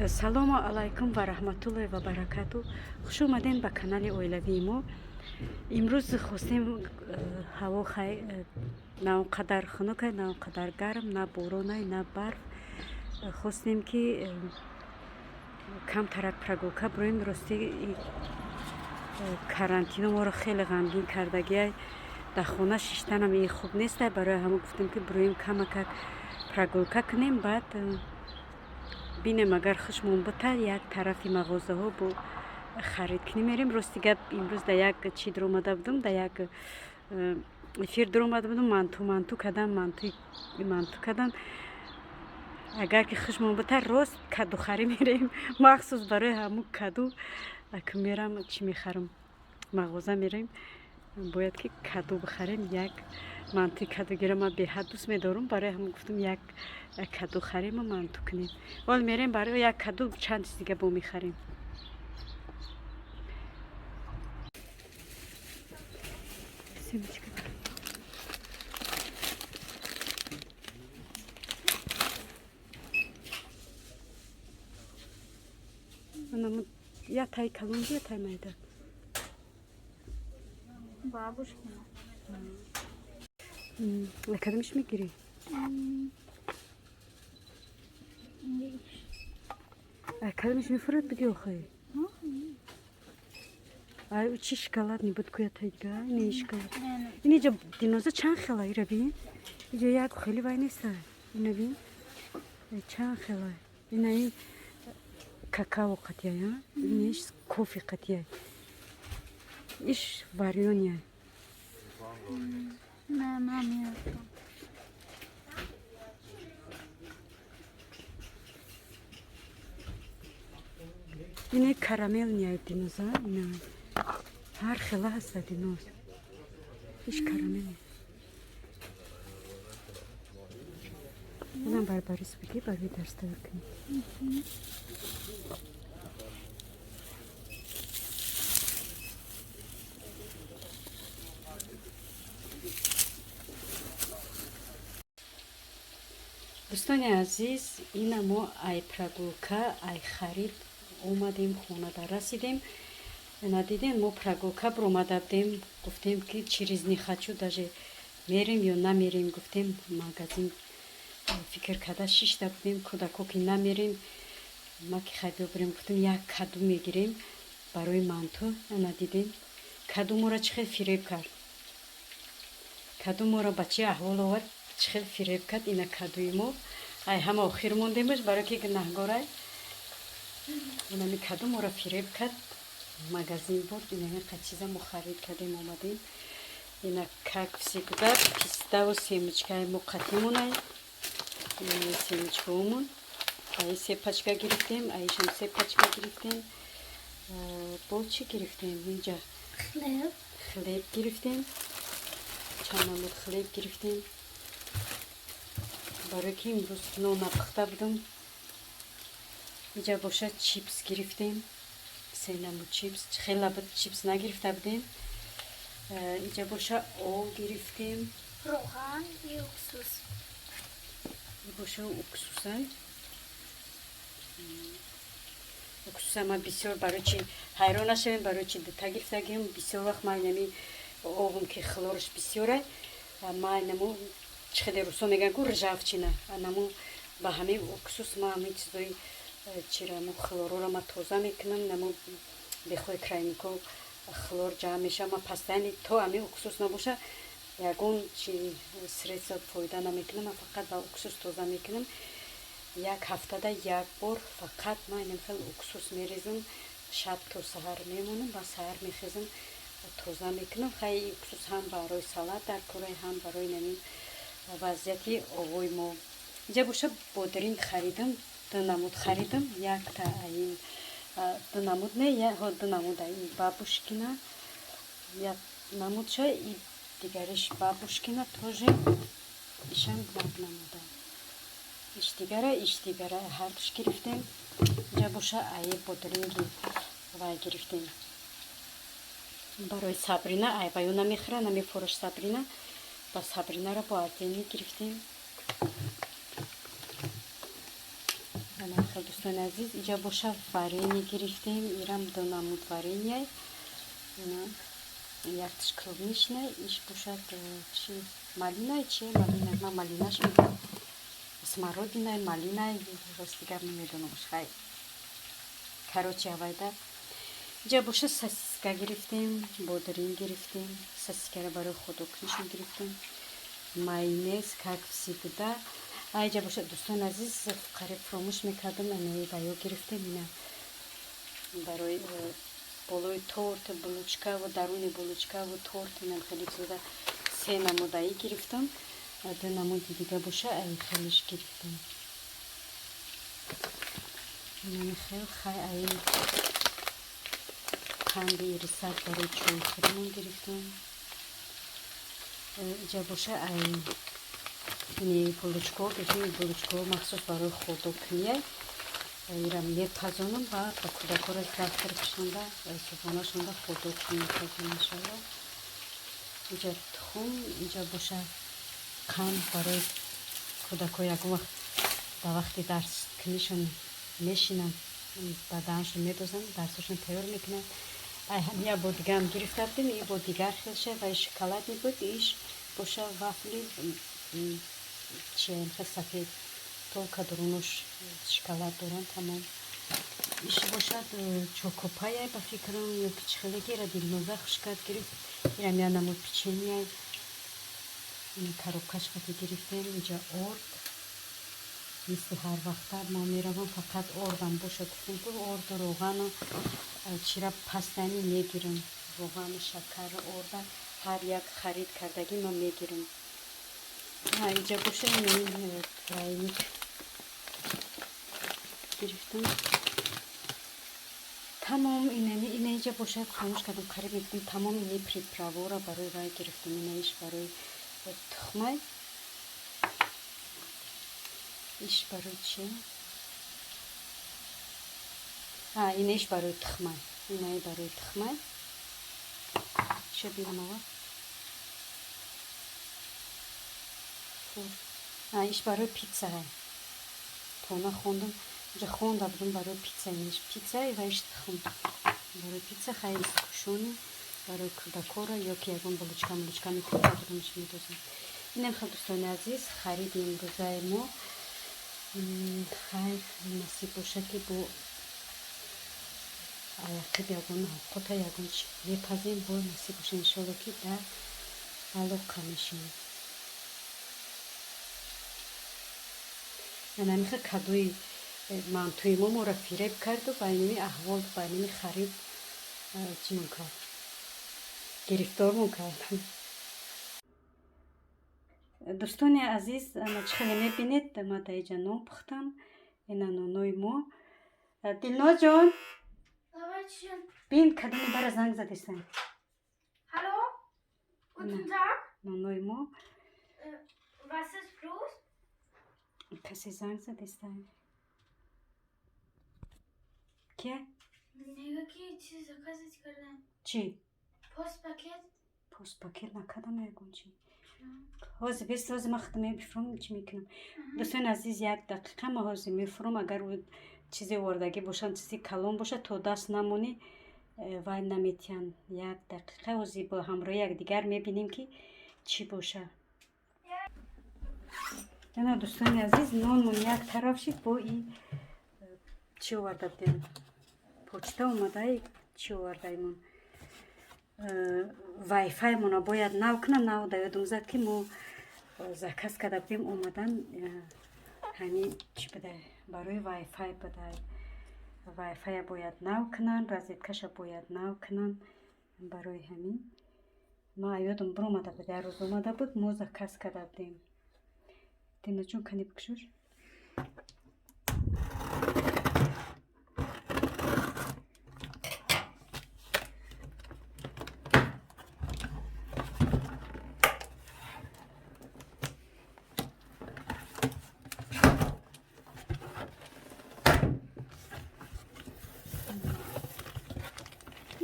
Салому алайкум ва раҳматуллоҳи ва баракату. Хуш омадем ба канали оилавии мо. Имрӯз хостем, ҳаво на он қадар хунукай, на он қадар гарм, на боронай, на барф. Хостем, ки камтарак прогулка бироем. Рости, карантино моро хеле ғамгин кардагиай. Дар хона шиштанам и хуб нестай. Барои ҳамон гуфтем, ки бироем, камакак прогулка кунем, баъд бинем, агар хушмон бутад, як тарафи мағозаҳо бо харид кунем, мерем. Рости гап, имрӯз дар як чӣ дуромада будум, дар як эфир дуромада будум, манту кардам, манту кардам. Агар ки хушмон бутад, рост кадухарӣ мерем, махсус барои ҳамун каду. Аку мерам, чӣ мехарам, мағоза мерем, бояд ки каду бихарем. Як мантуи кадугиро ман беҳад дӯст медорам. Барои ҳамон гуфтам, як каду харему манту кунем. Ҳол мерем, барои як каду чанд чиз дига бо мехарем. Семечка. Я тай калон, я тай майда. Бабушкина. Кадомиш мегирӣ? Видишь? Кадомиш мефурад, биги охай. Ай, чи шоколад не буд куя тайга, не шоколад. Ин иҷа диноза чанд хела, ира бин. Иҷа як хели вай неста. Ина бин. Чанд хела. Ина ин какао қатия, иниш кофе қатия. Иш варёния. Не, мам, Ине карамельный диноза, ина ҳар хела ҳаста диноз. Иш карамельный. Инам барбарис биги, барои дарс тайёр кунӣ. Дӯстони азиз, ина мо ай прогулка, ай харид омадем, хонада расидем. Надидем, мо прогулка биромада будем, гуфтем, ки через не хочу, даже мерем ё намерем, гуфтем, магазин фикр карда шишта будем. Кӯдако ки намерем, ма ки хай бибирем, гуфтем, як каду мегирем барои манту. Ана дидем, каду моро чӣ хел фиреб кард, каду моро ба чӣ аҳвол овард, чӣ хел фиреб кард. Ина кадуи мо, ай ҳама охир мондемаш, барое ки гунаҳгорай. Инами каду моро фиреб кард, магазин бурд, инами чиза мо харид кардем, омадем. Ина, как всегда, пиставу семечкаи мо қатимонай, семечкаомон. Аи се пачка гирифтем, аишам се пачка гирифтем. Бо чӣ гирифтем инҷа? Хлеб. Хлеб гирифтем, чанд намуд хлеб гирифтем, барое ки имрӯз нон напухта будам. Инҷа бошад, чипс гирифтем, се намуд чипс. Хела буд, чипс нагирифта будем. Инҷа боша, об гирифтем. Равған и уксус. Боша, уксусай. Уксуса ман бисёр, барои чи ҳайрон нашавем, барои чи дута гирифтагим. Бисёр вақт ман инами обум, ки хлорш бисёрай, ман инаму, чӣ хеле русо мегӯянд ку, ржавчина, анаму ба ҳамин уксус ма ҳамин чизои чираму хлорора ма тоза мекунам. Наму бехои крайнико хлор ҷамъ меша, ма постоянно то ҳамин уксус набоша, ягон чи средство фоида намекунам, ман фақат ба уксус тоза мекунам. Як ҳафтада як бор фақат ман инам хел уксус мерезам, шаб то саҳар мемонам ва саҳар мехезам, тоза мекунам. Хай, уксус ҳам барои салат дар кораи, ҳам барои намин вазъияти овои мо. Инҷа боша, бодиринг харидам, ду намуд харидам, якта ин ду намуд, не, ду намуд, ин бабушкина як намудша и дигариш бабушкина тоже, ишам як намуда, иш дигара, иш дигара, ҳардуш гирифтем. Инҷа боша, аи бодиринги вай гирифтем барои Сабрина, ай ваю намехӯра, намефурӯш Сабрина, ба Сабринаро бо отдельно гирифтем. Хел дӯстони азиз, иҷа боша варенье гирифтем. Ирам ду намуд варенье. Якташ клубничный, иш бошад чи малина, чи малина, ман малинаш мегӯям. Смородина, малина, рост дигар намедонам. Хай. Короче, ҳавайда. Иҷа боша сосиска гирифтем, бодрин гирифтем, сосискаро барои худокунишон гирифтем. Майонез, как всегда. Иҷа боша дӯстони азиз, қариб фуромӯш мекардам, анаи ваё гирифтем, ина барои болои торт, булочкаву даруни булочкаву торт, инам хеле чизода се намудаи гирифтам. Ду намуди дига боша, ай хелиш гирифтам. Инами хел хай ай қанди ирисак барои чойхӯримон гирифтам. Иҷа боша ай ини булочко гирифтем, булочко махсус барои худокуние. Ирам мепазонам ва ба кӯдакҳоро завтракшонда, субҳонашонда худокунӣ мепазонам иншалло. Иҷа тухм, иҷа боша қанд барои кӯдакҳо ягон вақт ба вақти дарскунишон мешинанд, ба даҳаншон медозанд, дарсошон тайёр мекунанд. Ай як бор дигаам гирифта будем, и бо дигар хелша ва шоколадный буд, иш боша вафли чи хел сафед, только дурунош шоколад доранд, тамом. Иш бошад чокопая ба фикрам ё ки чӣ хеле ки ира Дилноза хушкард гирифт. Ирам як намуд печенье, коробкаш қати гирифтем. Инҷа орд, мисли ҳар вақта ма меравам, фақат ордам боша гуфтем, ку орду роғану чира пастани мегирам. Роғану шакару орда ҳар як харид кардагӣ ма мегирам. Инҷа боша ин тройник гирифтам. Тамом ина инҷа боша фаромӯш кардам, қариб мегуфтам, тамом ини приправора барои вай гирифтам. Ина иш барои тухмай, иш барои чи? Ина иш барои тухмай, инаи барои тухмай. Ча бинам ава? Иш барои питсаҳай. Тона хондам, инҷа хонда будам барои питса, иш питса ва иш тухм. Барои питса хай кушони, барои кӯдакҳоро ё ки ягон булочка мулочка мекунам, кадомаш медозам. Инам хел дӯстони азиз, хариди имрӯзаи мо. Хайр, насиб бошад ки бо аяқиб ягон овқота ягон чи мепазем, бо насиб боша иншолло ки дар алоқа мешинем. Анамиха кадои мантуи мо моро фиреб карду ба инами аҳвол, ба инами харид чимон кард, гирифтормон кард. Дӯстони азиз, ана чӣ хеле мебинед, ма дар инҷа нон пухтам. Ина нонои мо. Дилнозҷон, бин кадоми бара занг задистан. Hallo? Guten Tag. Нонои мо. Was ist los? Касе занг задистан. Кия? Нега ки чиз заказать кардам. Чӣ? Постпакет. Постпакет накардам ягон чи. Ҳозир бес, ҳозир ман худам мефурам, чӣ мекунам. Дӯстони азиз, як дақиқа ма ҳозир мефурам, агар чизе овардагӣ бошанд, чизи калон бошад, то даст намонӣ вай наметиҳанд. Як дақиқа ҳозир бо ҳамроҳи якдигар мебинем ки чӣ боша. Ана дӯстони азиз, нонмон як тараф шид, бо и чӣ оварда будем? Почта омадай, чӣ овардаимон? Вайфаймона бояд нав кунам, нав да ёдум зад ки мо заказ карда будем, омадан ҳамин чӣ буда, барои вайфай буда. Вайфая бояд нав кунанд, розеткаша бояд нав кунанд. Барои ҳамин ма ёдум биромада буд, як рӯз омада буд, мо заказ карда будем. Динаҷон, кани бикшуш.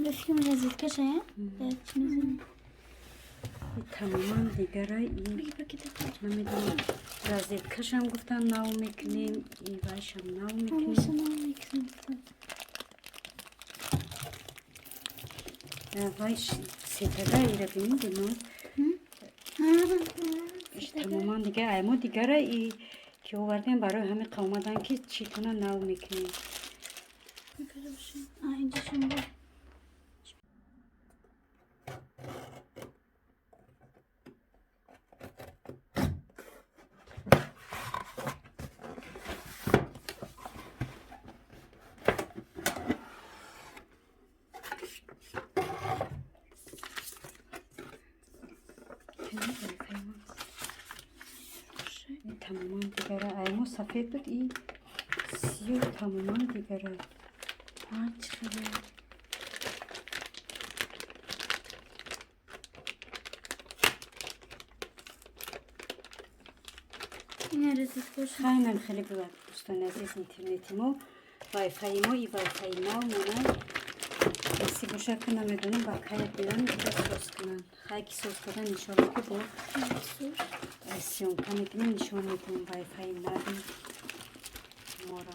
Ба фикрам розеткаша, я? Тамоман дигара. Намедонам, розеткашам гуфтан, нав мекунем, и вайшам нав мекунем. Вай сетага ира бинӣ, Гулноз, тамоман дига. Аймо дигара и ки овардем, барои ҳамин омадан, ки читона нав мекунем. Тамоман дигара. Аймо сафед буд, и сиёҳ, тамоман дигара. Чӣ хабар? Хайнам хеле буд, дӯстони азиз. Интернети мо, вайфаи мо, и вайфаи нав мона каси боша, ки намедонам, ба кая биён, соз кунанд. Хай, ки соз кардан, иншоалло, ки бо съёмка мекунем, нишон медиҳем вайфаи нави моро.